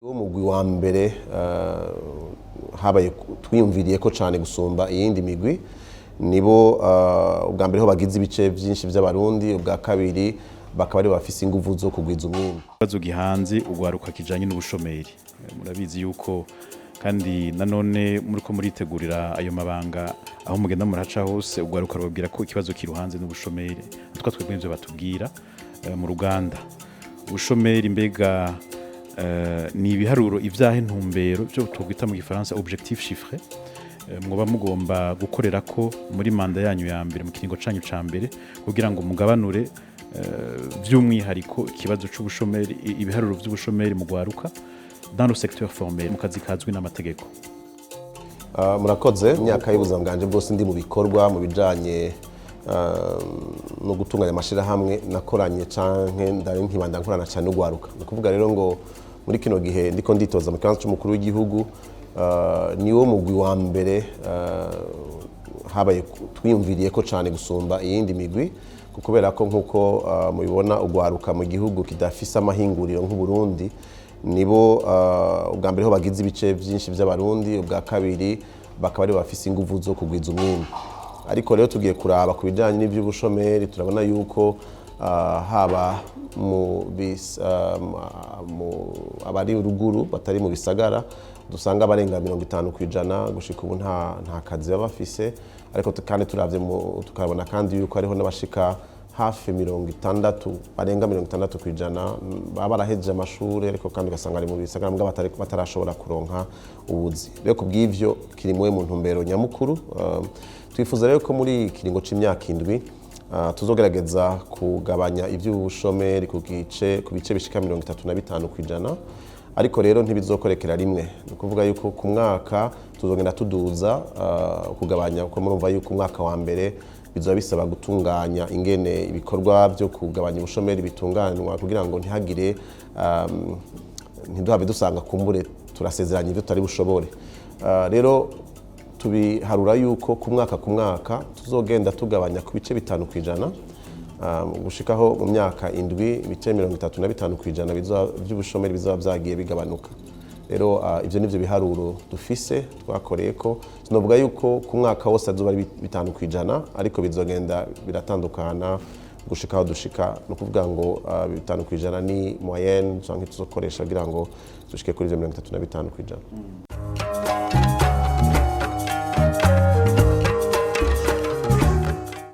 Uwo mugwi wa mbere habaye twiyumviriye ko cyane gusumba iyindi migwi, nibo ubwa mbere ho bagize ibice byinshi by'Abarundi, ubwa kabiri bakaba ari bafise inguvu zo kugwiza umwimbu. Ikibazo gihanze ugwaruka kijanye n'ubushomeri, murabizi yuko kandi nanone muriko muritegurira ayo mabanga, aho mugenda muraca hose ugwaruka rubabwira ko ikibazo kiruhanze n'ubushomeri. Twa twebwe nivyo batubwira mu ruganda. Ubushomeri mbega ni ibiharuro ivyahe ntumbero byo twokwita mu gifaransa objectif chiffré mwoba mugomba gukorera ko muri manda yanyu ya mbere, mu kiringo canyu ca mbere, kugira ngo mugabanure by'umwihariko ikibazo c'ubushomeri, ibiharuro vy'ubushomeri mu gwaruka dans le secteur formel, mu kazi kazwi n'amategeko? Murakoze. Imyaka y'ubuzima bwanje bwose ndi mu bikorwa mu bijanye no gutunganya amashirahamwe, nakoranye canke ndari nkibanda nkorana cyane n'ugwaruka. Ni ukuvuga rero ngo muri kino gihe ndiko nditoza mu kibanza c'umukuru w'igihugu, niwo mugwi wa mbere habaye twiyumviriye ko cyane gusumba iyindi migwi, kubera ko nk'uko mubibona, ugwaruka mu gihugu kidafise amahinguriro nk'Uburundi, nibo ubwa mbere ho bagize ibice byinshi by'Abarundi, ubwa kabiri bakaba ari bafise inguvu zo kugwiza umwimbu. Ariko rero tugiye kuraba ku bijanye n'ivy'ubushomeri, turabona yuko haba mu abari ruguru batari mu bisagara, dusanga abarenga 50% gushika ubu nta kazi baba bafise. Ariko kandi turavye tukabona kandi yuko hariho n'abashika hafi 60, barenga 60% baba barahejeje amashuri, ariko kandi ugasanga ari mu bisagara mbwa batarashobora kuronka ubuzi. Rero kubw'ivyo kiri muwe mu ntumbero nyamukuru. Twifuza rero ko muri kiringo c'imyaka 7 tuzogerageza kugabanya ivy'ubushomeri ku bice bishika 35%. Ariko rero ntibizokorekera rimwe, ni ukuvuga yuko ku mwaka tuzogenda tuduza kugabanya, kuko murumva yuko umwaka wa mbere bizoba bisaba gutunganya ingene ibikorwa byo kugabanya ubushomeri bitunganywa, kugira ngo ntihagire ntiduhabe dusanga kumbure turasezeranye ibyo tutari bushobore. Rero tubiharura yuko ku mwaka ku mwaka tuzogenda tugabanya ku bice 5%, gushikaho mu myaka 7 ibice 35% by'ubushomeri bizoba byagiye bigabanuka. Rero ivyo nivyo biharuro dufise twakoreye ko. Sinovuga yuko ku mwaka wose azoba ari 5%, ariko bizogenda biratandukana gushika aho dushika. Ni ukuvuga ngo 5% ni moyenne canke tuzokoresha kugira ngo dushike kuri ivyo 35%.